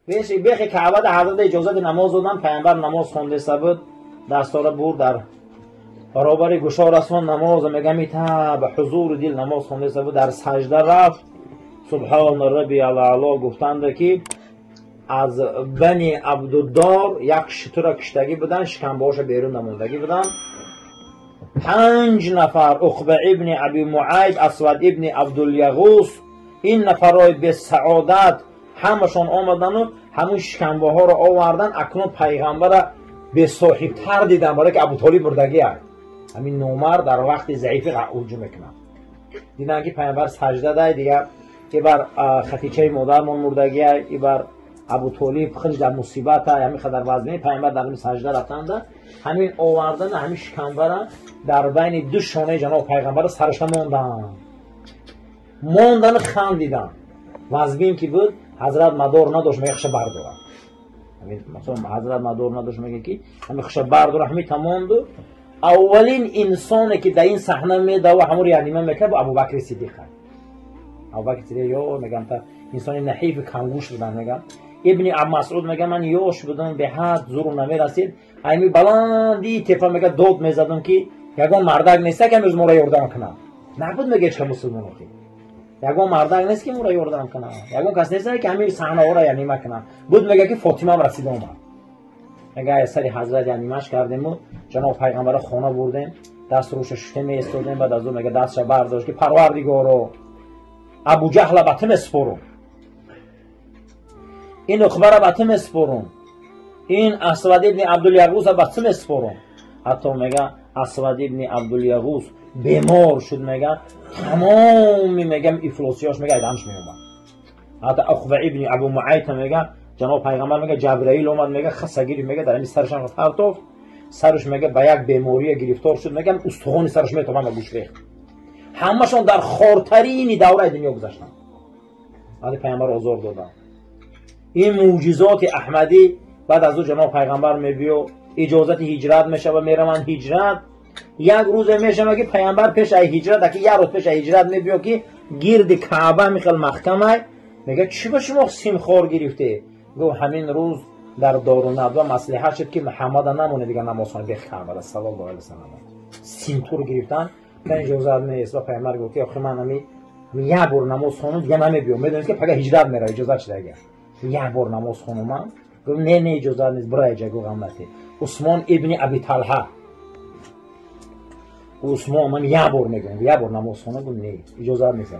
Бехи Каъба да ҳазрат иҷозати намоз додан, пайғамбар намоз хондаиста буд, дастора бурд дар баробари гӯшо расон намоз мегам ита ба ҳузури дил намоз хондаиста буд, дар сажда рафт. Субҳона рабби аъло гуфтанда ки аз бани Абдуддор як шутура киштагӣ будан, шикамбаҳоша берун намондагӣ будан. 5 нафар Уқба ибни Аби Муайд, Асвад ибни Абдуляғус, ин нафарҳои бесаодат ҳамашон омадану ҳамун шикамбаҳоро овардан. Акнун пайғамбара бесоҳибтар дидан, барое ки Абутолиб мурдагӣ аст. Ҳамин номар дар вақти заифӣ ҳуҷум мекунад. Дидан ки пайғамбар сажда дай, дигар ибар Хатичаи модармон мурдагӣ аст, ибар Абутолиб худш дар мусибат аст, ҳамин қадар вазне пайғамбар дар сажда рафтанда ҳамин овардан ҳамин шикамбара дар байни ду шонаи ҷаноб пайғамбара сарашта мондан. Мондану хандидан. Вазбин ки буд, ҳазрат мадор надошт, мега хуша бардорад. Ҳазрат мадор надошт, мега ки ҳамин хуша бардорад, ҳамин тамонду. Аввалин инсоне ки дар ин саҳна медава ҳамон реанима мекард, Абубакри Сиддиқ. Абубакри Сиддиқ ё мегам та инсони наҳифи камгӯш будан мегам. Ибни Масъуд мега ман ёш будам, беҳад зурум намерасид. Айми баландии тепа мега дод мезадам ки ягон мардак нест ки амрӯз моро ёрдам кунад. Набуд мега ҳеч мусулмон охи. Ягон мардак нест ки моро ёрдам кунад. Ягон кас нест ки ҳамин саҳнаҳоро янима кунад. Буд мега ки Фотимам расида омад. Мега сари ҳазрат янимаш кардему, ҷаноб пайғамбара хона бурдем, даст рӯша шуте меистодем, баъд аз ӯ мега дастша бардошт ки Парвардигоро, Абуҷаҳла ба ту месупорум, ин Уқбара ба ту месупорум, ин Асвад ибни Абдуляғуса ба ту месупорум. Ҳатто мега Асвад ибни Абдуляғус бемор шуд, мега тамоми мегам ифлосиёш мега айданш меомад. Ҳатто Уқба ибни Абу Муайта мега ҷаноб пайғамбар мега Ҷабраил омад, мега хаса гирифт, мега дар ҳамин сарашам партофт, сараш мега ба як бемория гирифтор шуд, мега устухони сараш метобам ба гӯш рехт. Ҳамашон дар хортарини давраи дунё гузаштанд. Баъди пайғамбар озор доданд. Ин мӯъҷизоти аҳмадӣ. Баъд аз ӯ ҷаноб пайғамбар мебиё, иҷозати ҳиҷрат мешава, мераванд ҳиҷрат. Як рӯзе мешава ки пайғамбар пеш аз ҳиҷрат, аки як рӯз пеш аз ҳиҷрат мебиё ки гирди Каъба михел маҳкамай, мега чӣ ба шумо симхор гирифте? Гуфт ҳамин рӯз дар Дорунадва маслиҳат шуд ки Муҳаммада намоне дигар намозхона бех Каъбада саллаллоҳу алайҳи васаллам. Симтур гирифтан, ка иҷозат нест. Ва пайғамбар гуфт ки охи ман ҳами як бор намоз хонум, дигар намебиём. Медонед ки пага ҳиҷрат мерава, иҷозат шуда агар як бор намоз хонумам. Гуфт не, не, иҷозат нест, бира иҷа, гуфт ғамнате. Усмон ибни Аби Талҳа, Усмон ман як бор мегӯям, як бор намоз хонам, гуфт не, иҷозат нест.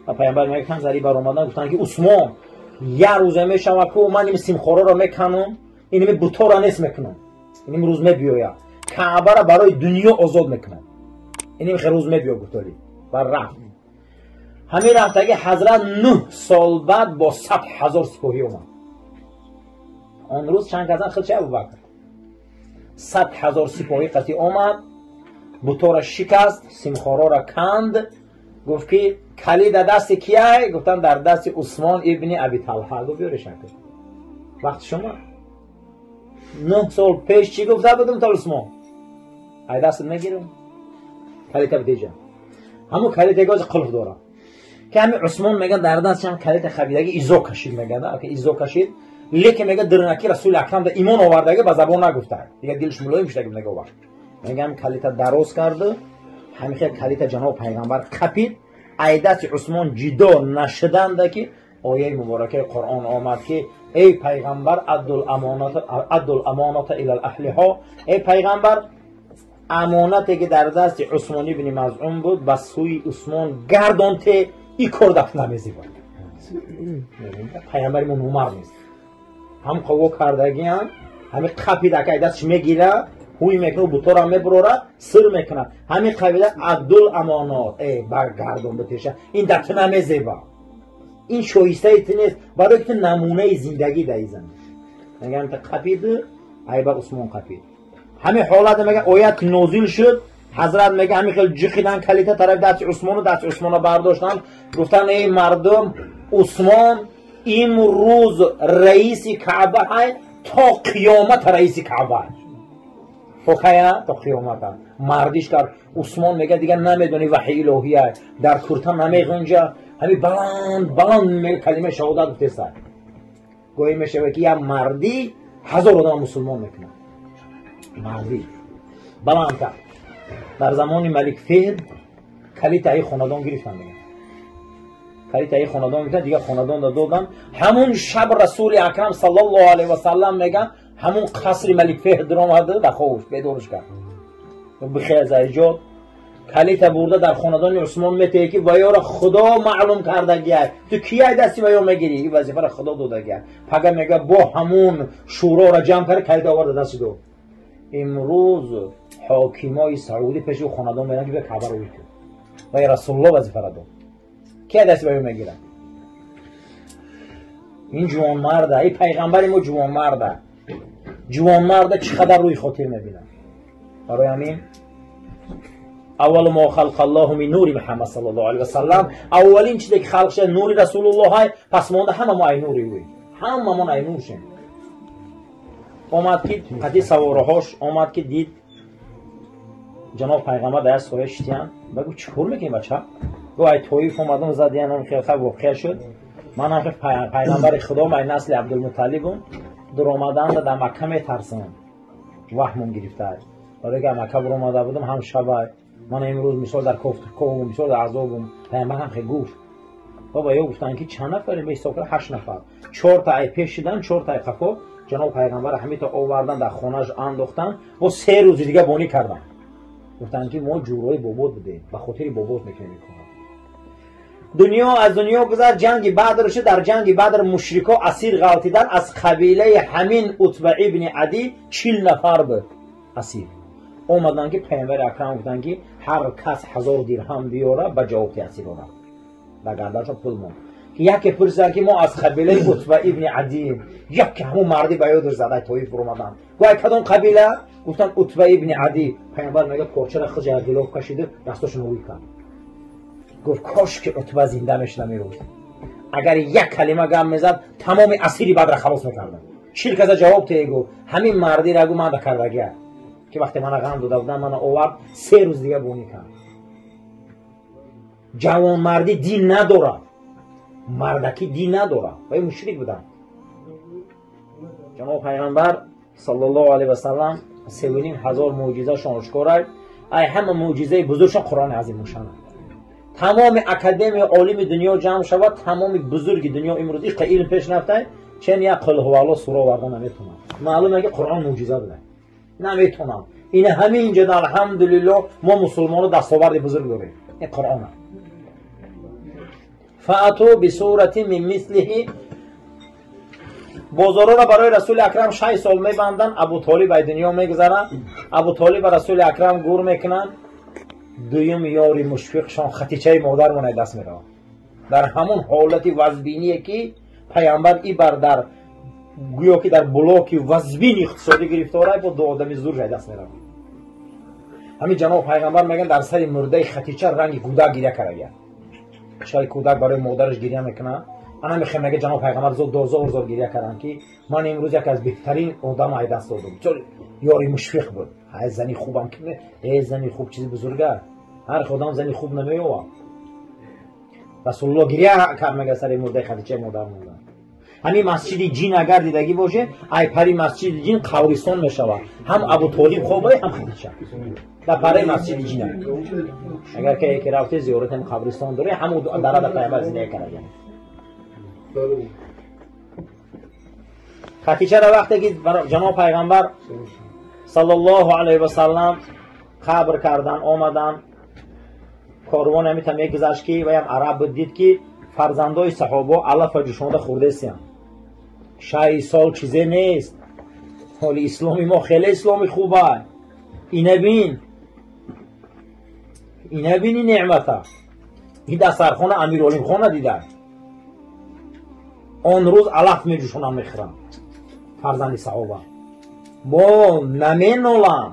Ва пайғамбар мега кам зари баромадан, гуфтанд ки Усмон, як рӯзе мешава ку ман ин симхороро меканам, иними бутора нест мекунам, иним рӯз мебиёяд, Каъбара барои дунё озод мекунам, иним хел рӯз мебиё, гуфтоли. Ва рафт. Ҳамин рафтаги ҳазрат 9 сол баъд бо 100 000 сипоҳӣ омад. Он рӯз чанд казан хилча Абубакр 100 000 сипоҳӣ қатӣ омад, бутора шикаст, симхороро канд, гуфт ки калид дар дасти кияй? Гуфтанд дар дасти Усмон ибни Аби Талҳа. Гуфт биёре шакл. Вақти шумо 9 сол пеш чӣ гуфта будум то Усмон? Ай дастат мегирам, калита бидеҷа. Ҳамун калита гози қулф дорад. Ки ҳамин Усмон мега дар дастшам калита хабидаги изо кашид, мега ки изо кашид, лекин мега дирнаки Расули Акрам да имон овардаги ба забон нагуфта. Дига дилш мулоим шуда мега вақт. Мега ҳам калита дароз карду, ҳамин хел калита ҷаноб пайғамбар қапид, ай дасти Усмон ҷидо нашуданда ки ояи муборакаи Қуръон омад ки эй пайғамбар аддул амоната ила аҳлиҳо, эй пайғамбар амонате ки дар дасти Усмон ибни Мазъун буд ба сӯи Усмон гардонте, ин кор дафт намезибад. Пайғамбари мо номар нест. Ҳам қаво кардагиам, ҳамин қапида ки ай дастш мегира, ҳуй мекунад, бутора мебурора, сир мекунад. Ҳамин қабила аддул амонот, э баргардон битеша, ин дар ту намезеба, ин шоистаи ту нест, барои ки ту намунаи зиндагӣ даи замин. Мегам та қапид, айба Усмон қапид. Ҳамин ҳолат мега оят нозил шуд, ҳазрат мега ҳамин хел ҷиқидан калита тарафи дасти Усмону, дасти Усмона бардоштанд, гуфтанд эй мардум, Усмон имрӯз раиси Каъба ҳай, то қиёмат раиси Каъба. То кая? То қиёмата. Мардиш кард. Усмон мега дигар намедони ваҳи илоҳия, дар курта намеғунҷа, ҳамин баланд баланд калимаи шаҳодат гуфтеста. Гоҳе мешавад, ки як мардӣ 1000 одам мусулмон мекунад. Мардӣ баландтар. Дар замони Малик Феҳд калиди ай хонадон гирифтан, мегӯянд. Калиди ай хонадон гирифтан, дигар хонадон доданд. Ҳамун шаб Расули Акрам саллаллоҳу алайҳи васаллам мегӯянд, ҳамун қасри Малик Феҳд даромада, дар хобаш бедорш кард. Бихез айҷод калита бурда дар хонадони Усмон метаҳе, ки ваёро Худо маълум кардагиай. Ту кияй дасти ваё мегирӣ? Ин вазифаро Худо додагиай. Пага мега бо ҳамун шӯроро ҷамъ кард, калита оварда дасти дод. Имрӯз ҳокимои Саудӣ пеши хонадон меранд, ки бия Каъбаро ӯй кун. Вай Расулуллоҳ вазифаро дод. Кияй дасти ваё мегирад? Ин ҷувонмарда, ин пайғамбари мо ҷувонмарда. Ҷувонмарда чӣ қадар рӯи хотир мебинад. Барои ҳамин аввал мо халқ Аллоҳу мин нури Муҳаммад саллаллоҳу алайҳи васаллам, аввалин чизе ки халқ шуд нури Расулуллоҳ, пас монда ҳама мо ай нури ӯ, ҳамамон ай нур шем. Омад ки қади савораҳош омад, ки дид ҷаноб пайғамбар дар як соя шитиян. Ба гуфт, чӣ кор мекунӣ, бача? Гуфт, ай Тоиф омадам, задиянам, хеле хаб воқеа шуд. Ман ҳам пайғамбари Худом, ай насли Абдулмуталлибум, дуромаданда дар Макка метарсам, ваҳмум гирифтааст. Барои ки Макка буромада будам, ҳам шабай ман имрӯз мисол дар кофтуковум, мисол дар азобум. Пайғамбар ҳам хел гуфт. Баба ё гуфтанд, ки чанд нафарем? Ба ҳисоб кард, 8 нафар. 4 та ай пеш шидан, 4 та ай қафо. Ҷаноб пайғамбар ҳамита овардан, дар хонааш андохтан, бо 3 рӯзи дига бонӣ кардан. Гуфтанд, ки мо ҷӯрои бобот будем, ба хотири бобот мекунем ин корро. Дунё аз дунё гузашт, ҷанги Бадр шуд. Дар ҷанги Бадр мушрико асир ғалтидан. Аз қабилаи ҳамин Утба ибни Адӣ 40 нафар буд асир. Омаданд, ки пайғамбари Акрам гуфтанд, ки ҳар кас 1000 дирҳам биёра, ба ҷавоби асир орад. Ба гарданашон пул монд. Яке пурсиданд, ки мо аз қабилаи Утба ибни Адием. Яке ҳамун марди ба ёдаш зад, ай Тоиф буромаданд. Гуфт, ай кадом қабила? Гуфтанд, Утба ибни Адӣ. Пайғамбар мегӯяд, порчаро худ як ғилоф кашиду дастошонро ӯй кард. Гуфт, кош ки Утба зинда мешуда имрӯз. Агар як калима гап мезад, тамоми асири Бадра халос мекарданд. 40 каса ҷавоб теҳ, гуфт, ҳамин мардира гу ман кардагия, ки вақте мана ғам дода буданд, мана овард, 3 рӯз дига бонӣ кард. Ҷавонмардӣ дин надорад, мардакӣ дин надорад. Вай мушрик буданд. Ҷаноб пайғамбар саллаллоҳу алайҳи васаллам 3500 мӯъҷизашон ошкор. Ай ҳама мӯъҷизаи бузургшон Қуръони азимушшан. Тамоми академияи олими дунё ҷамъ шавад, тамоми бузурги дунё имрӯз иқа илм пеш рафта, чен як қул ҳуваллоҳ сура оварда наметавонад. Маълум е, ки Қуръон мӯъҷиза буда. Наметавонам. Ина ҳамин ҷо, алҳамдулиллоҳ, мо мусулмоно дастоварди бузург дорем. Ин Қуръон. Фаату бисурати мин мислиҳи. Бозороро барои Расули Акрам 6 сол мебанданд. Абу Толиб ай дунё мегузарад. Абу Толиб ба Расули Акрам гур мекунанд. Дуюм ёри мушфиқшон Хатичаи модармон ай даст меравад. Дар ҳамон ҳолати вазбиние, ки пайғамбар ибар дар гӯё ки дар блоки вазбини иқтисодӣ гирифторай, бо ду одами зурш ай даст меравад. Ҳамин ҷаноб пайғамбар мегӯянд, дар сари мурдаи Хатича ранги кӯдак гиря кардагия. Чаро кӯдак барои модараш гиря мекунад? Ана мехоҳам, мега, ҷаноб пайғамбар зор зор зор гиря карданд, ки ман имрӯз яке аз беҳтарин одам ай даст додам. Бисёр ёри мушфиқ буд. Ай зани хубам ки э зани хуб чизи бузурга. Ҳар одам зани хуб намеёвад. Расулуллоҳ гиря кард, мега, сари мурдаи Хатичаи модар монда. Ҳамин масҷиди ҷин агар дидагӣ бошед, ай пари масҷиди ҷин қабристон мешавад. Ҳам Абу Толиб хобае, ҳам Хатича дар параи масҷиди ҷин. Агар ки яке рафте зиёрат ҳам қабристон дорӣ, ҳамун дара дар пайғамбар зиндагӣ карда. Хатичаро вақте ки ҷаноб пайғамбар саллаллоҳу алайҳи васаллам қабр кардан омадан, корвон ҳамита мегузашт, ки ваям араб буд, дид, ки фарзандои саҳобо алафа ҷӯшонда хӯрдесиянд. 6 сол чизе нест. Ҳоли исломи мо хеле исломи хуба. Ина бин, ина бини неъмата. Ин дастархона Амиролимхона дида. Он рӯз алаф меҷӯшонанд, мехӯранд фарзанди саҳоба. Бо наменолам,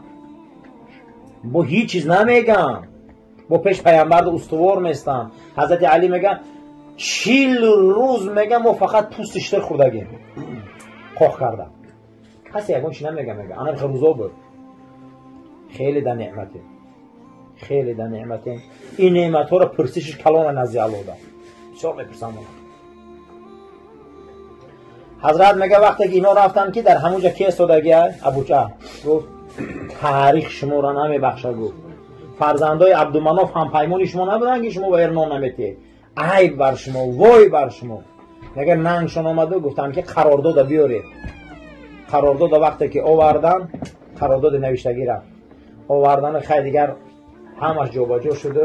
бо ҳеҷ чиз намегам, бо пеш пайғамбарда устувор местам. Ҳазрати Алӣ мегӯяд, 40 рӯз, мегӯям, мо фақат пӯсти штир хӯрдагем қоқ карда, касе ягон чи намега. Мега, ана хел рӯзо буд. Хеле дар неъматем, хеле дар неъматем. Ин неъматҳоро пурсишиш калона назди Аллоҳ да бисёр мепурсам. Ҳазрат мега вақте ки ино рафтанд, ки дар ҳамунҷа ки истодагия Абуҷаҳл гуфт: таърих шуморо намебахшад. Гуфт: фарзандои Абдуманоф ҳампаймони шумо набуданд, ки шумо ба нон наметиҳед. Айб бар шумо, вой бар шумо. Мега нангшон омаду гуфтанд, ки қарордода биёред. Қарордода вақте ки овардан, қарордоди навиштагира овардану хай дигар ҳамаш ҷобаҷо шуду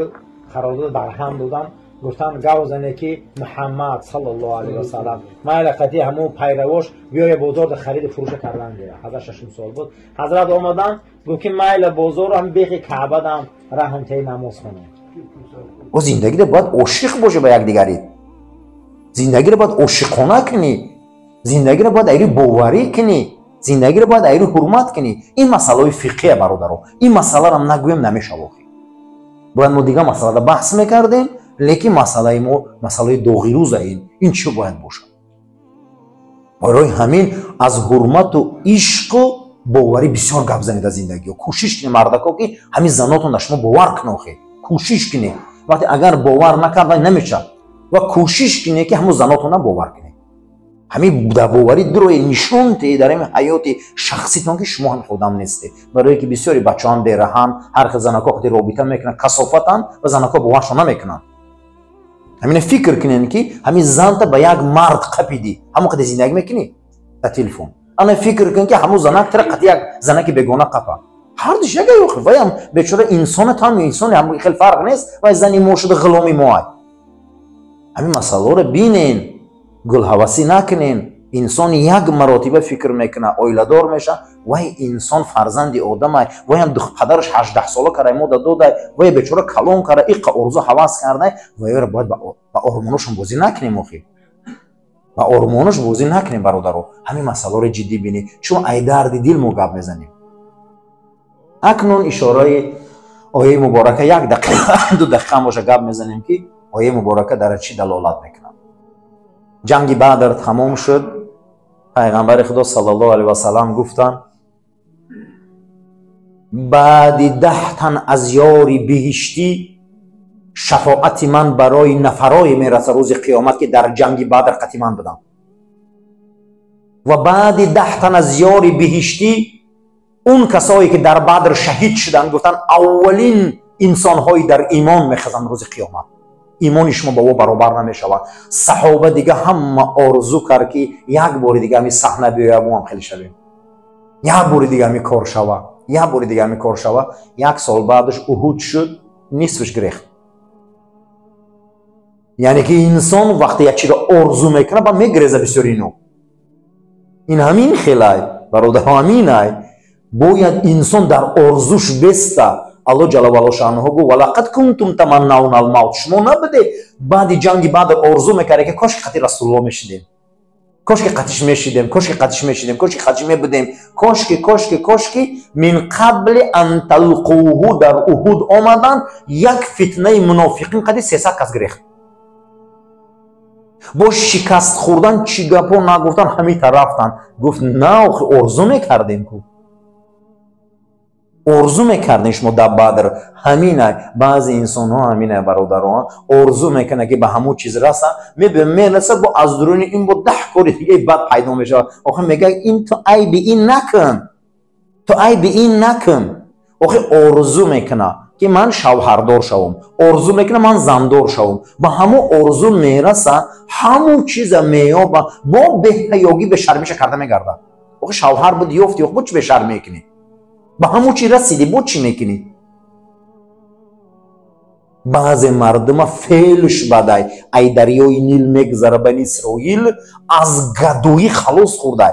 қарордод барҳам додан. Гуфтанд: гав зане, ки Муҳаммад саллаллоҳу алайҳи васаллам майла қати ҳамун пайравош биёя бозорда хариду фурӯша кардан гира. Ҳазрат шашум сол буд. Ҳазрат омадан, гуфт, ки майла бозору ҳам бехи Каъбадам раҳм теи, намоз хонем. О, зиндагиро бояд ошиқ боша ба якдигарӣ, зиндагиро бояд ошиқона кунӣ, зиндагиро бояд айри боварӣ кунӣ, зиндагиро бояд айри ҳурмат кунӣ. Ин масъалаҳои фиқҳия, бародаро, ин масъаларам нагӯем, намешава. Охи, бояд мо дигар масъалада баҳс мекардем, лекин масъалаи мо масъалаи доғирӯза. Ин чӣ бояд бошад? Барои ҳамин аз ҳурмату ишқу боварӣ бисёр гап занед дар зиндагиҳо. Кӯшиш кунед, мардако, ки ҳамин занотон дар шумо бовар кунад. Охе, кӯшиш кунед. Вақте агар бовар накард, вай намешавад. Ва кӯшиш кунед, ки ҳамун занотонам бовар кунед. Ҳамин дар боварӣ дурое нишон диҳед дар ҳамин ҳаёти шахситон, ки шумо ҳам одам нестед. Барое ки бисёри бачаҳоам бераҳам, ҳар хел занако қати робита мекунанд, касофатанд ва занако боваршон намекунанд. Ҳамина фикр кунед, ки ҳамин занта ба як мард қапидӣ, ҳамон қади зиндагӣ мекунӣ дар телефон. Ана фикр кун, ки ҳамун занак тира қати як занаки бегона қапа. Ҳардуш яга ёхи. Ваям бечора инсона, там инсоне, ҳам хел фарқ нест. Вай зани мо шуда, ғуломи мо ай. Ҳамин масъалаҳоро бинен, гулҳавасӣ накунен. Инсон як маротиба фикр мекунад, оиладор меша. Вай инсон фарзанди одамай. Ваям падараш 18 сола карай, мода додай, вай бечора калон кара, иқа орзу ҳавас кардай. Вайро бояд ба ормоношон бозӣ накунем. Охи, ба ормонош бозӣ накунем, бародаро. Ҳамин масъалаҳоро ҷиддӣ бинед, чун ай дарди дил мо гап мезанем. Акнун ишораи ояи муборака, як дақиқа, 2 дақиқа боша, гап мезанем, ки ояи муборака дар чӣ далолат мекунад. Ҷанги Бадр тамом шуд. Пайғамбари Худо саллаллоҳу алайҳи васаллам гуфтанд: баъди 10 тан аз ёри биҳиштӣ шафоати ман барои нафарое мераса рӯзи қиёмат, ки дар ҷанги Бадр қати ман буданд. Ва баъди 10 тан аз ёри биҳиштӣ он касое, ки дар Бадр шаҳид шуданд. Гуфтанд, аввалин инсонҳои дар имон мехезанд рӯзи қиёмат, имони шумо ба ӯ баробар намешавад. Саҳоба дига ҳама орзу кард, ки як бори дига ҳами саҳна биёяд, мо ҳам хеле шавем, як бори дига ҳами кор шава, як бори дига ҳами кор шава. Як сол баъдаш Уҳуд шуд, нисфаш гирехт. Яъне ки инсон вақте як чиро орзу мекунад, ба мегиреза бисёри ино. Ин ҳамин хелай, бародаро, ҳаминай. Бояд инсон дар орзуш беста. Алло ҷалла ваало шаънуҳу гуфт: валақад кунтум таманнауна алмавт. Шумо набуде баъди ҷанги Бадр орзу мекарде, ки кошки қати Расулулло мешидем, кошки қатиш мешидем, кошки қатиш мешидем, кошки қатиш мебудем, кошки, кошки, кошки. Мин қабли ан талқуҳу, дар Уҳуд омаданд, як фитнаи мунофиқин қади 300 кас гирехт. Бо шикаст хӯрдан чӣ гапо нагуфтан, ҳамита рафтанд. Гуфт: на, охи, орзу мекардем ку, орзу мекардем шумо дар Бадр. Ҳамина баъзе инсонҳо ҳамина, бародарон, орзу мекунад, ки ба ҳамун чиз раса, мераса, бо аз дуруни ин бо 10 кори дигаи бад пайдо мешавад. Охи, мегӯяд: ин ту айби ин накун, ту айби ин накун. Охи, орзу мекунад, ки ман шавҳардор шавам, орзу мекунад, ман зандор шавам. Ба ҳамун орзу мераса, ҳамун чиза меёба, бо беҳаёгӣ, бешармиша карда мегардад. Охи, шавҳар буд, ёфти, бо чӣ бешарм мекунӣ? Ба ҳамун чи расидӣ, бо чӣ мекунӣ? Баъзе мардума феълш бадай. Ай дарёи Нил мегзара, Бани Исроил аз гадоӣ халос хӯрдай,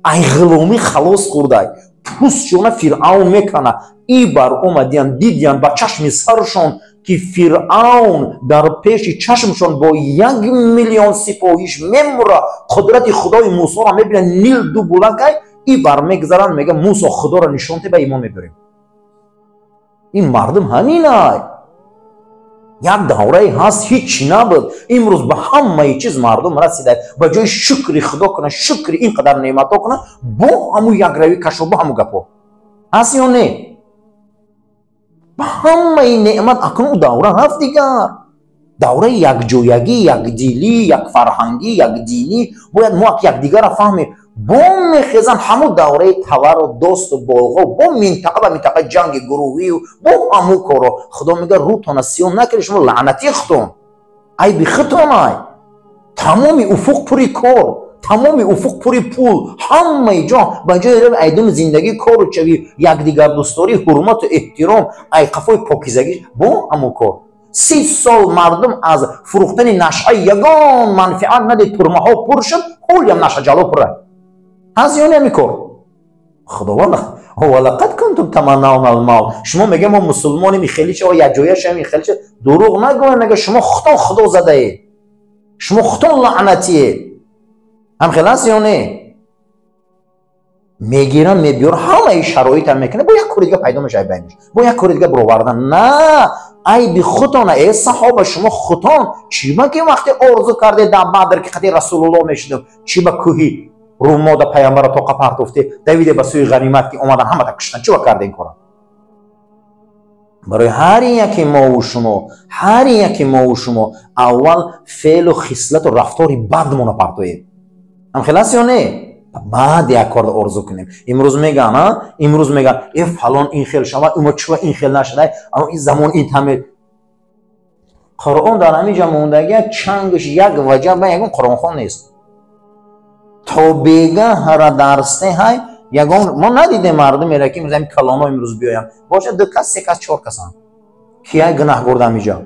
ай ғуломӣ халос хӯрдай, пӯстшона Фиръавн мекана. И бар омадиян, дидиян ба чашми саршон, ки Фиръавн дар пеши чашмшон бо 1 миллион сипоҳиш мемура. Қудрати Худои Мусоро мебинанд, Нил ду булакай и бар мегзаранд. Мега: «Мусо, Худоро нишон те, ба имон мебарем». Ин мардум ҳаминай. Як даврае ҳаст, ҳичи набуд. Имрӯз ба ҳамаи чиз мардум расида, ба ҷои шукри Худо кунад, шукри ин қадар неъматҳо кунад, бо ҳамун якравӣ кашо, бо ҳамун гапҳо ҳаст ё не? Ба ҳамаи неъмат акнун ӯ давра рафт дигар. Давраи якҷоягӣ, якдилӣ, якфарҳангӣ, якдинӣ бояд мо якдигарро фаҳмем. Бо мехезан ҳамун давраи тавару досту болғо, бо минтақа ба минтақа ҷанги гурӯҳию бо ҳамун коро. Худо мега, рӯтона сиёҳ накунед, шумо лаънатӣ худтон, айби худтон ай. Тамоми уфуқ пури кор, тамоми уфуқ пури пул, ҳамаи ҷо ба ҷои рави айдуми зиндагӣ кору чави, якдигардӯстдорӣ, ҳурмату эҳтиром, ай қафои покизагӣ бо ҳамун кор. 30 сол мардум аз фурӯхтани нашъа ягон манфиат надид, турмаҳо пур шуд, ҳолиам нашъаҷало пура. Ҳаст ё не ҳамин кор? Худованд валақад кунтум таманнауна алмавт. Шумо мега, мо мусулмонем, хеле ча якҷоя шавем, хеле ча. Дурӯғ нагӯед, мега, шумо худтон худо задаед, шумо худтон лаънатиед. Ҳам хел аст ё не? Мегирам, мебиёр, ҳамаи шароитам мекунад, бо як кори дига пайдо мешавад байнаш, бо як кори дига бировардан. На, айби худтона, э саҳоба, шумо худтон чӣ ба ки вақте орзу кардед дар Бадр, ки қати Расулуллоҳ мешудем, чӣ ба кӯҳи Румода пайғамбарро тоқа партофте, давиде ба сӯи ғанимат, ки омадан ҳамата куштан, чӣ ба карде ин кора? Барои ҳар яке мову шумо, ҳар яке мову шумо аввал феълу хислату рафтори бадмона партоем. Ҳам хел аст ё не? Баъд як корро орзу кунем. Имрӯз меган, имрӯз меган, э фалон ин хел шава, имо чува ин хел нашуда, ин замон ин таме. Қуръон дар ҳамин ҷо мондагия, чангаш як ваҷаб, ягон қуръонхон нест. То бегаҳра дарсте ҳай, ягон мо надидем мардумеро, ки имрӯз ҳамин калоно имрӯз биёянд. Бошад 2 кас, 3 кас, 4 касанд. Кия гунаҳгор дар ҳамин ҷо?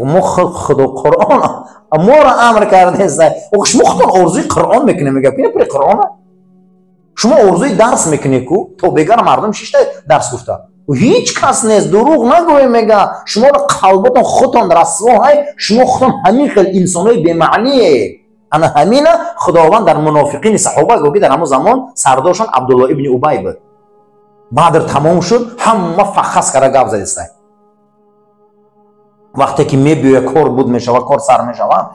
Мо худо Қуръон моро амр кардааст. Шумо худтон орзуи Қуръон мекунед, мега, пина пури Қуръона. Шумо орзуи дарс мекунед ку, то бегара мардум шишта дарс гуфта. Ҳеҷ кас нест, дурӯғ нагӯед, мега. Шуморо қалботон худтон расво ҳай, шумо худтон ҳамин хел инсонои бемаъние. Ана ҳамина Худованд дар мунофиқини саҳоба гуфт, ки дар ҳамон замон сардоршон Абдулло ибни Убай буд. Бадр тамом шуд, ҳама фахас карда гап задистай. Вақте ки мебиёя кор буд мешава, кор сар мешава.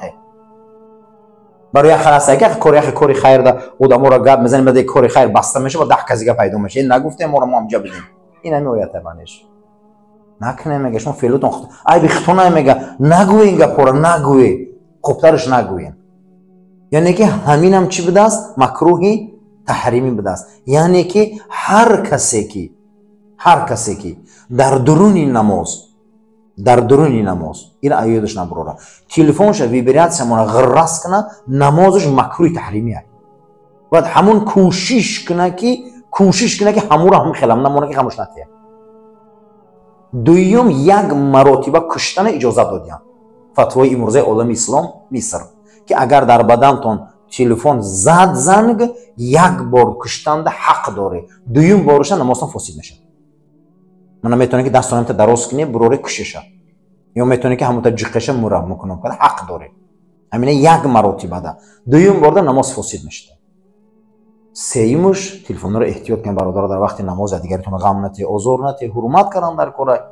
Барои як халаса як кор, як кори хайр да одаморо гап мезанем, баъд кори хайр баста мешава, 10 кас дига пайдо мешава. Ин нагуфтем, моро мо ҳамҷа будем. Ин ҳамин оята манеш. Накунем, мега, шумо феълутон айби худтон мега, нагӯед ин гапҳоро, нагӯед. Хубтараш нагӯед. Яъне ки ҳаминам чӣ будааст? Макрӯҳи таҳримӣ будааст. Яъне ки ҳар касе ки дар дуруни намоз, дар дуруни намоз ин аёдаш набурора, телефонша вибратсиямона ғиррас куна, намозаш макрӯҳи таҳримӣ аст. Бояд ҳамун кӯшиш куна ки ҳамуро ҳам хелам намона, ки хамуш натия. Дуюм, як маротиба куштана иҷозат додиям. Фатвои имрӯзаи олами ислом Миср, ки агар дар бадантон телефон зад занг, як бор куштанда ҳақ дорӣ, дуюм боруша намозтон фосид мешавад. Мана метавонӣ ки дастонамта дароз кунӣ, буроре кушеша, ё метавонӣ ки ҳамонта ҷиқеша мура мукунам када, ҳақ дорӣ. Ҳамина як маротибада. Дуюм борда намоз фосид мешавад. Сеюмуш, телефонро эҳтиёт кунед, бародаро, дар вақти намоз дигаритон ғам натӣ, озор натӣ, ҳурмат кардан дар кора.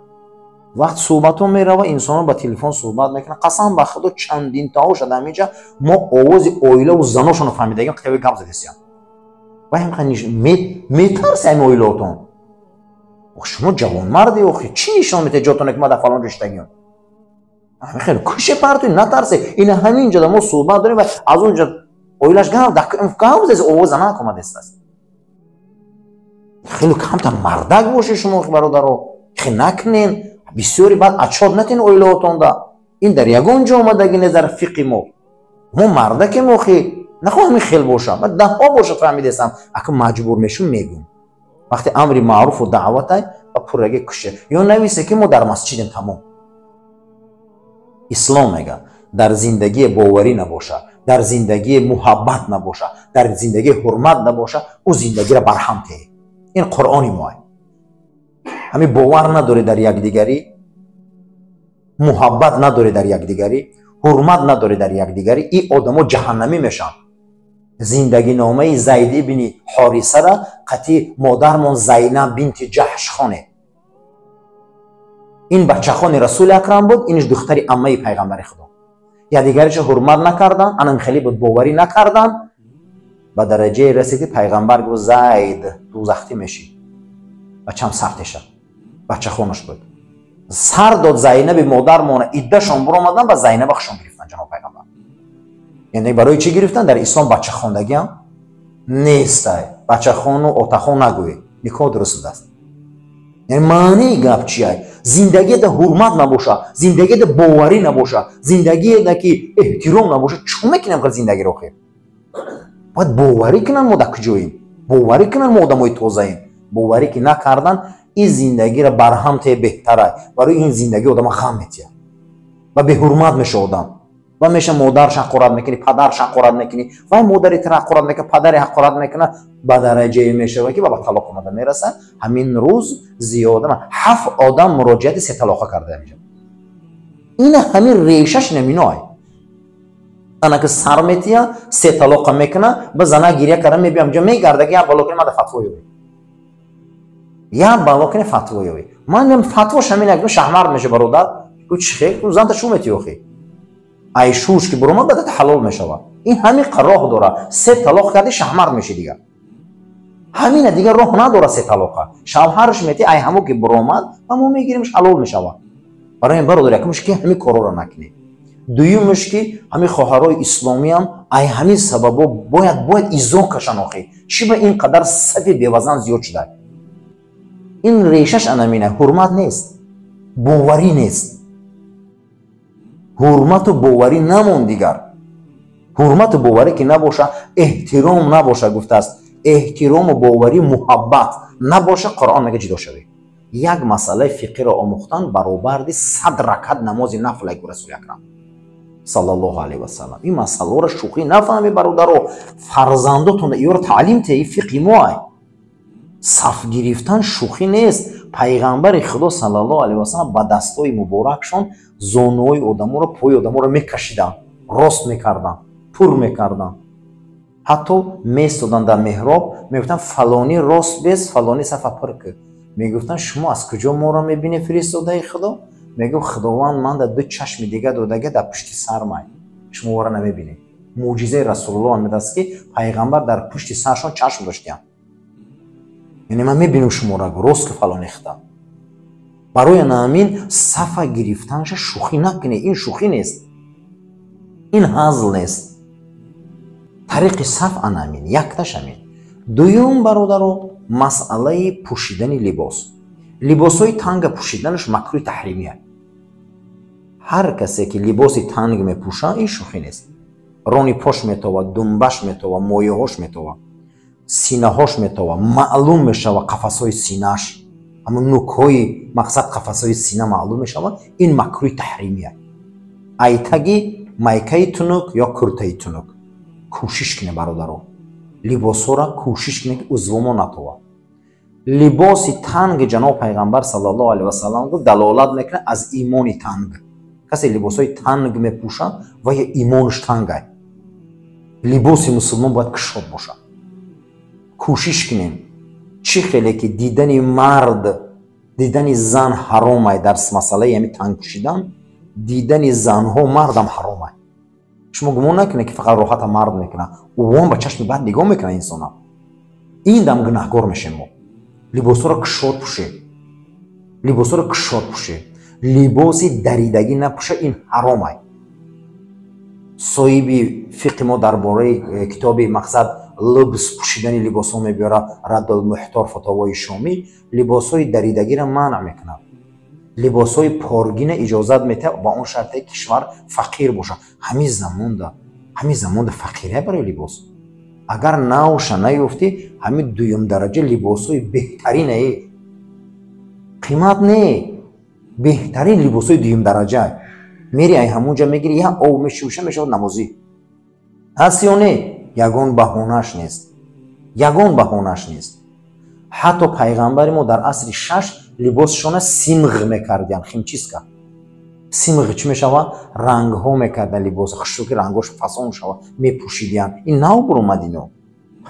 Вақт суҳбатҳо мерава, инсонҳо ба телефон суҳбат мекунанд. Қасам ба худо, чандинтаҳо шуда ҳаминҷа мо овози оилаву заношонро фаҳмидагим, қитави гап задистиям. Ва ҳам метарси ҳамин оилаотон. Шумо ҷавонмарде, охи чӣ нишон метаҳед ҷотоне, ки ман дар фалон ҷо шиштагиам? Ҳамин хеле куше партои, натарсе. Ина ҳамин ҷода мо суҳбат дорем ва аз он ҷо оилаш гап задист, овози занак омадааст. Хеле камтар мардак бошед шумо, бародаро, хе накунен. Бисёри баъд ачод натин оилаотонда. Ин дар ягон ҷо омадагӣ нест дар фиқи мо. Мо мардакем, охи нахоҳ ҳамин хел бошам, ман даҳҳо бошад фаҳмидесам, ака маҷбур мешум, мегӯм. Вақте амри маъруфу даъватай ва пурраги куше ё нависе, ки мо дар масҷидем, тамом. Ислом мега, дар зиндагии боварӣ набоша, дар зиндагии муҳаббат набоша, дар зиндагии ҳурмат набоша, ӯ зиндагиро барҳам теҳ. Ин Қуръони моа. Ҳамин бовар надорӣ дар якдигарӣ, муҳаббат надорӣ дар якдигарӣ, ҳурмат надорӣ дар якдигарӣ, ин одамо ҷаҳаннамӣ мешаванд. Зиндагиномаи Зайд ибни Ҳорисара қатъи модармон Зайнаб бинти Ҷаҳш хонед. Ин бачахони Расули Акрам буд, иниш духтари аммаи пайғамбари Худо. Якдигаришо ҳурмат накардан, анам хеле буд, боварӣ накардан, ба дараҷае расид, ки пайғамбар гуфт: Зайд, дӯзахтӣ мешӣ. Бачам сартеша, бачахонаш буд. Сар дод Зайнаби модармона, иддашон буромадан, ба Зайнаба хушон гирифтан ҷаноб пайғамбар. Яъне барои чӣ гирифтан? Дар ислом бачахондагиам нестай. Бачахону отахон нагӯед, никоҳ дуруст будааст. Яъне маънии гап чия? Зиндагиеда ҳурмат набоша, зиндагиеда боварӣ набоша, зиндагиеда ки эҳтиром набоша, чӣ мекунем хел зиндагиро хел? Бояд боварӣ кунанд, мо дар куҷоем, боварӣ кунанд, мо одамои тозаем. Боварӣ ки накардан, ин зиндагиро барҳам те беҳтарай. Барои ин зиндагӣ одама ғам метиҳад ва беҳурмат меша одам. Ва меша модарш ҳақорат мекунӣ, падарш ҳақорат мекунӣ, вай модари тира ҳақорат мекунад, падаре ҳақорат мекунад, ба дараҷае мешавад, ки ба талоқ омада мерасад. Ҳамин рӯз зиёда 7 одам муроҷиати се талоқа карда мешавад. Ина ҳамин решаш наминой. Ана ки сар метия, се талоқа мекуна, ба зана гиря карда мебиям ҷо мегарда, ки як бало кунӣ, мада фатво ёбӣ. Як бало кунӣ, фатво ёбӣ. Ман мегӯям, фатвош ҳамин як шаҳмард меша, бародар. Гӯ чӣ хел? Занта шу метиёхӣ? Ай шуш ки буромад, баъд ҳалол мешавад. Ин ҳамин роҳ дора. Се талоқ кардӣ, шаҳмард меши дигар. Ҳамина дигар роҳ надора се талоқа. Шавҳарш мети, ай ҳамо ки буромад, ва мо мегиримш, ҳалол мешавад. Барои ин, бародар, якумш ки ҳамин корҳоро накунед. Дуюмш ки ҳамин хоҳарои исломиам ай ҳамин сабабо бояд изо кашан охи. Чӣ ба ин қадар сафи бевазан зиёд шуда? Ин решаш анамина, ҳурмат нест, боварӣ нест. Ҳурмату боварӣ намон дигар. Ҳурмату боварӣ ки набоша, эҳтиром набоша, гуфтааст. Эҳтирому боварӣ, муҳаббат набоша, Қуръон мега, ҷудо шавед. Як масъалаи фиқиро омӯхтан баробарди 100 ракат намози нафл, гу Расули акрам саллаллоҳу алайҳи васаллам. Ин масъаларо шӯхӣ нафаҳмед, бародаро. Фарзандотон иёро таълим те, фиқи мо ай. Саф гирифтан шӯхӣ нест. Пайғамбари Худо саллаллоҳу алайҳи васаллам ба дастҳои муборакшон зонуҳои одаморо, пои одаморо мекашиданд, рост мекарданд, пур мекарданд. Ҳатто местоданд дар меҳроб, мегуфтанд: фалонӣ рост бес, фалонӣ сафа пур кӯ. Мегуфтанд: шумо аз куҷо моро мебинед, фиристодаи Худо? Мегуфт: Худованд ман дар ду чашми дига додага, дар пушти сармай, шумо ора намебинед. Мӯъҷизаи Расулуллоҳ омадааст, ки пайғамбар дар пушти саршон чашм доштиянд. Яъне ман мебинам шуморо, рост ки фалони хита. Барои ҳамин сафа гирифтанша шӯхӣ накунед. Ин шӯхӣ нест, ин ҳазл нест. Тариқи саф ана ҳамин, якташ ҳамин. Дуюм, бародаро, масъалаи пӯшидани либос. Либосҳои танга пӯшиданаш макрӯҳи таҳримия. Ҳар касе ки либоси танг мепӯшад, ин шӯхӣ нест. Рони пош метова, думбаш метова, мояҳош метова, синаҳош метова, маълум мешава қафасҳои синааш, ҳамун нукҳои мақсад қафасҳои сина маълум мешавад. Ин макрӯҳи таҳримия. Айтаги майкаи тунук ё куртаи тунук кӯшиш кунед, бародаро, либосҳоро кӯшиш кунед, ки узвомо натова. Либоси танги ҷаноб пайғамбар саллаллоҳу алайҳи васаллам гуфт, далолат мекунад аз имони танг. Касе либосҳои танг мепӯшад, ва ё имонаш тангай. Либоси мусулмон бояд кушод бошад. Кӯшиш кунем, чӣ хеле ки дидани мард, дидани зан ҳаромай дар масъалаи ҳами танг пӯшидан, дидани занҳо мардам ҳаромай. Шумо гумон накунед, ки фақат роҳата мард мекунад, ӯам ба чашми бад нигоҳ мекунад инсона. Ин дам гунаҳгор мешем мо. Либосҳоро кушод пӯшед, либосҳоро кушод пӯшед, либоси даридагӣ напӯша, ин ҳаромай. Соҳиби фиқи мо дар бораи китоби мақсад либс, пӯшидани либосҳо мебиёрад, Раддулмуҳтор, фатовои шомӣ, либосҳои даридагиро манъ мекунад, либосҳои поргина иҷозат метиҳад, ба он шарте кишвар фақир бошад. Ҳамин замонда фақирия барои либос агар навша наёфтӣ, ҳамин дуюмдараҷа либосҳои беҳтаринае, қимат не, беҳтарин либосҳои дуюмдараҷа мери, ай ҳамунҷа мегири, як об мешӯша, мешавад намозӣ. Ҳаст ё не? Ягон баҳонааш нест, ягон баҳонааш нест. Ҳатто пайғамбари мо дар асри шаш либосшона симғ мекардиянд, химчистка. Симғ чӣ мешавад? Рангҳо мекарданд либос, хушрӯ ки рангҳош фасон шавад, мепӯшидиянд. Ин нав буромад ино.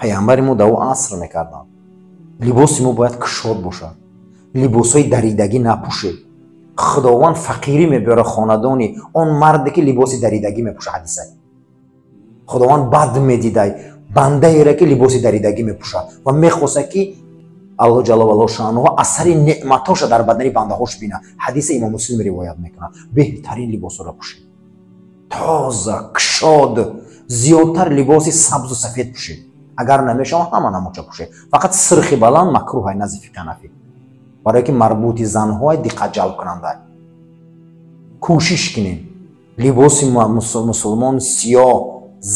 Пайғамбари мо дар ӯ аср мекарданд. Либоси мо бояд кушод бошад, либосҳои даридагӣ напӯшед. Худованд фақирӣ мебиёрад хонадони он марде, ки либоси даридагӣ мепӯшад. Ҳадиса, Худованд бад медидай бандаере, ки либоси даридагӣ мепӯшад ва мехостад, ки Аллоҳ ҷалла ва ало шаънуҳу асари неъматоша дар бадани бандаҳош бина. Ҳадиса Имом Муслим ривоят мекунад. Беҳтарин либосҳоро пӯшед, тоза, кушод, зиёдтар либоси сабзу сафед пӯшед. Агар намешава, ҳама намоча пӯшед. Фақат сирхи баланд макрӯҳай назди фиқҳи ҳанафӣ, барое ки марбути занҳои диққат ҷалб кунанда. Кӯшиш кунем либоси мусулмон сиёҳ,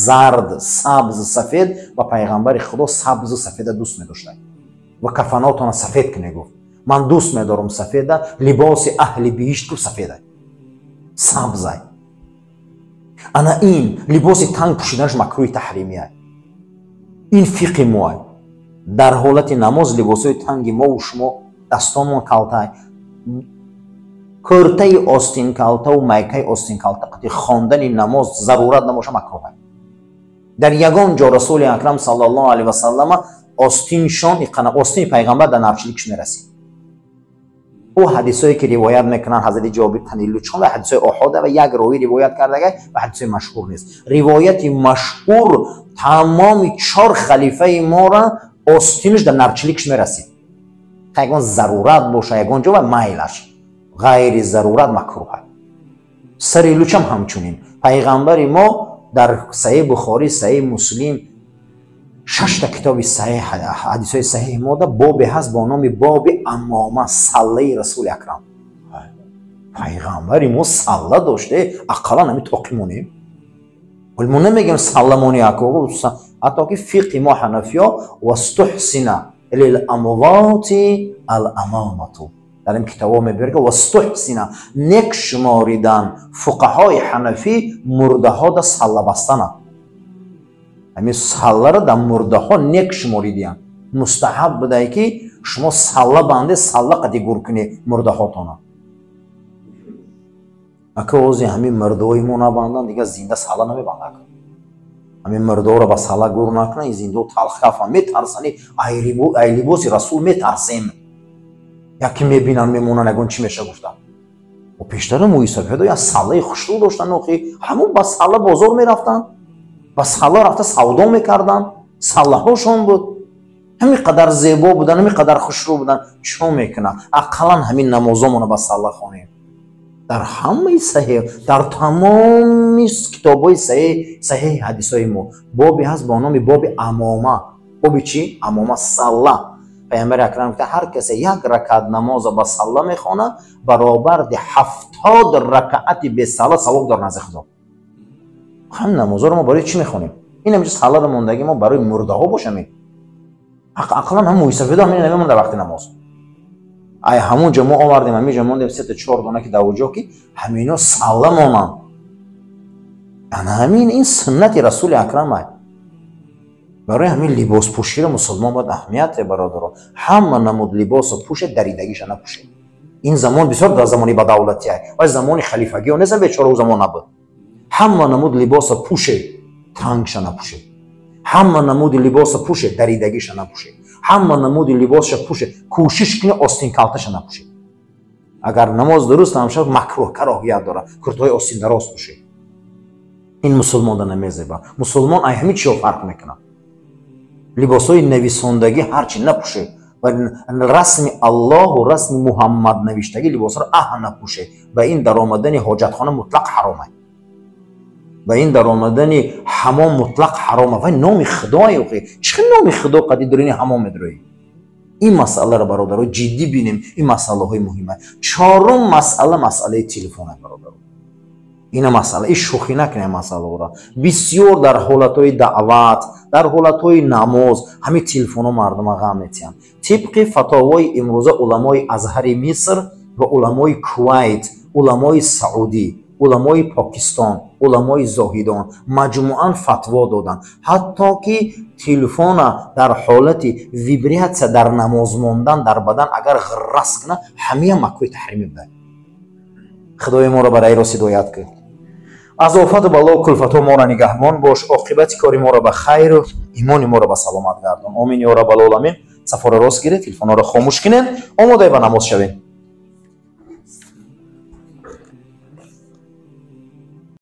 зард, сабз, сафед. Ва пайғамбари Худо сабзу сафеда дӯст медоштад ва кафанотона сафед куне, гуфт: ман дӯст медорам сафеда, либоси аҳли биҳишт, гуфт, сафеда, сабзай. Ана ин либоси танг пӯшиданаш макрӯҳи таҳримия. Ин фиқҳи моай. Дар ҳолати намоз либосҳои танги мову шумо, дастомон калтай, кӯртаи остинкалтаву майкаи остинкалта қати хондани намоз зарурат набоша, макрӯҳай. Дар ягон ҷо Расули Акрам саллаллоҳу алайҳи васаллама остиншон, остини пайғамбар дар навчиликш мерасид. Ӯ ҳадисое ки ривоят мекунанд, ҳазрати Ҷобир танилучон ва ҳадисои оҳода ва як ровӣ ривоят кардага ва ҳадисои машҳур нест. Ривояти машҳур, тамоми чор халифаи мора остинаш дар нарчиликш мерасид. Ягон зарурат боша, ягон ҷо ва майлаш, ғайри зарурат макрӯҳа. Сари лучам ҳамчунин. Пайғамбари мо дар Саҳиҳ Бухорӣ, Саҳиҳ Муслим, шашта китоби саҳиҳ, ҳадисҳои саҳиҳ мода бобе ҳаст бо номи боби амома, саллаи Расули Акрам. Пайғамбари мо салла доште, ақаллан ҳами тоқӣ монем. Вале мо намегем салла мони, ако ҳатто ки фиқҳи мо ҳанафиё вастуҳсина лиламвоти аламамату дар ин китобҳо мебиёрад, вастуҳсина, нек шуморидан фуқаҳои ҳанафӣ мурдаҳода салла бастана. Ҳамин салларо дар мурдаҳо нек шуморидиянд, мустаҳаб будае ки шумо салла банде, салла қади гур кунед мурдаҳотона. Ака, ози ҳамин мурдаҳои мо набанданд, дигар зинда салла намебандад. Ҳамин мурдаҳоро ба салла гур накунанд, ин зиндаҳо талхафа метарсани, ай либоси Расул метарсем, яке мебинанд, мемонанд, ягон чӣ меша гуфта. Пештара мӯйсафедо як саллаи хушрӯ доштанд, охи ҳамон ба салла бозор мерафтанд, ба салла рафта савдо мекарданд, саллаҳошон буд. Ҳамин қадар зебо буданд, ҳамин қадар хушрӯ буданд. Чӣ мекунад? Ақаллан ҳамин намозомона ба салла хонем. Дар ҳамаи саҳеҳ, дар тамоми китобҳои саҳеҳи ҳадисҳои мо бобе ҳаст бо номи боби амома. Боби чӣ? Амома, салла. Пайғамбари Акрам гуфта: ҳар касе як ракат намоза ба салла мехонад, баробарди 70 ракаати бесалла савоб дор назди Худо. Ҳам намозҳоро мо барои чӣ мехонем? Ин ҳаминҷо саллада мондаги мо барои мурдаҳо бошамем. Ақаллан ҳам мӯйсафедо ҳамин намемон дар вақти намоз. Ай ҳамон ҷо мо овардем, ҳамин ҷо мондем сета чор дона ки дар ҷо ки ҳамино салла монанд. Ана ҳамин ин суннати Расули Акрам ай. Барои ҳамин либоспӯширо мусулмон бояд аҳамият де, бародаро. Ҳама намуд либосо пӯшед, даридагиша напӯшед. Ин замон бисёр дар замони бадавлатӣ ай. Вай замони халифагио нест, бечора ӯ замон набуд. Ҳама намуд либосо пӯшед, тангша напӯшед. Ҳама намуди либосо пӯшед, даридагиша напӯшед. Ҳама намуди либосша пӯшед, кӯшиш кунед остинкалташа напӯшед. Агар намоз дуруст намешавад, макрӯҳ, кароҳият дорад, куртаҳои остиндароз пӯшед. Ин мусулмонда намезеба. Мусулмон ай ҳамин чиҳо фарқ мекунад. Либосҳои нависондагӣ ҳарчи напӯшед ва расми Аллоҳу расми Муҳаммад навиштагӣ либосҳоро аҳ напӯшед. Ба ин даромадани ҳоҷатхона мутлақ ҳаромай, ба ин даромадани ҳамом мутлақ ҳарома. Вай номи Худое, охи чӣ номи Худо қади дурини ҳамом медроӣ? Ин масъаларо, бародаро, ҷиддӣ бинем. Ин масъалаҳои муҳима. Чорум масъала, масъалаи телефона, бародаро. Ина масъала, ин шӯхӣ накунем масъалаҳоро. Бисёр дар ҳолатҳои даъват, дар ҳолатҳои намоз ҳамин телефонҳо мардума ғам метиҳанд. Тибқи фатовои имрӯза уламои Азҳари Миср ва уламои Кувайт, уламои Саудӣ, уламои Покистон, уламои Зоҳидон маҷмӯан фатво доданд, ҳатто ки телефона дар ҳолати вибратсия дар намоз мондан дар бадан агар ғиррас кунад, ҳамия макрӯҳи таҳримӣ буда. Худои моро ба раи рост ҳидоят кун, аз офату бало кулфатҳо моро нигаҳбон бош, оқибати кори моро ба хайру имони моро ба саломат гардон. Омин ё раббал оламин. Сафоро рост гиред, телефонҳоро хомӯш кунед, омодаи ба намоз шавед.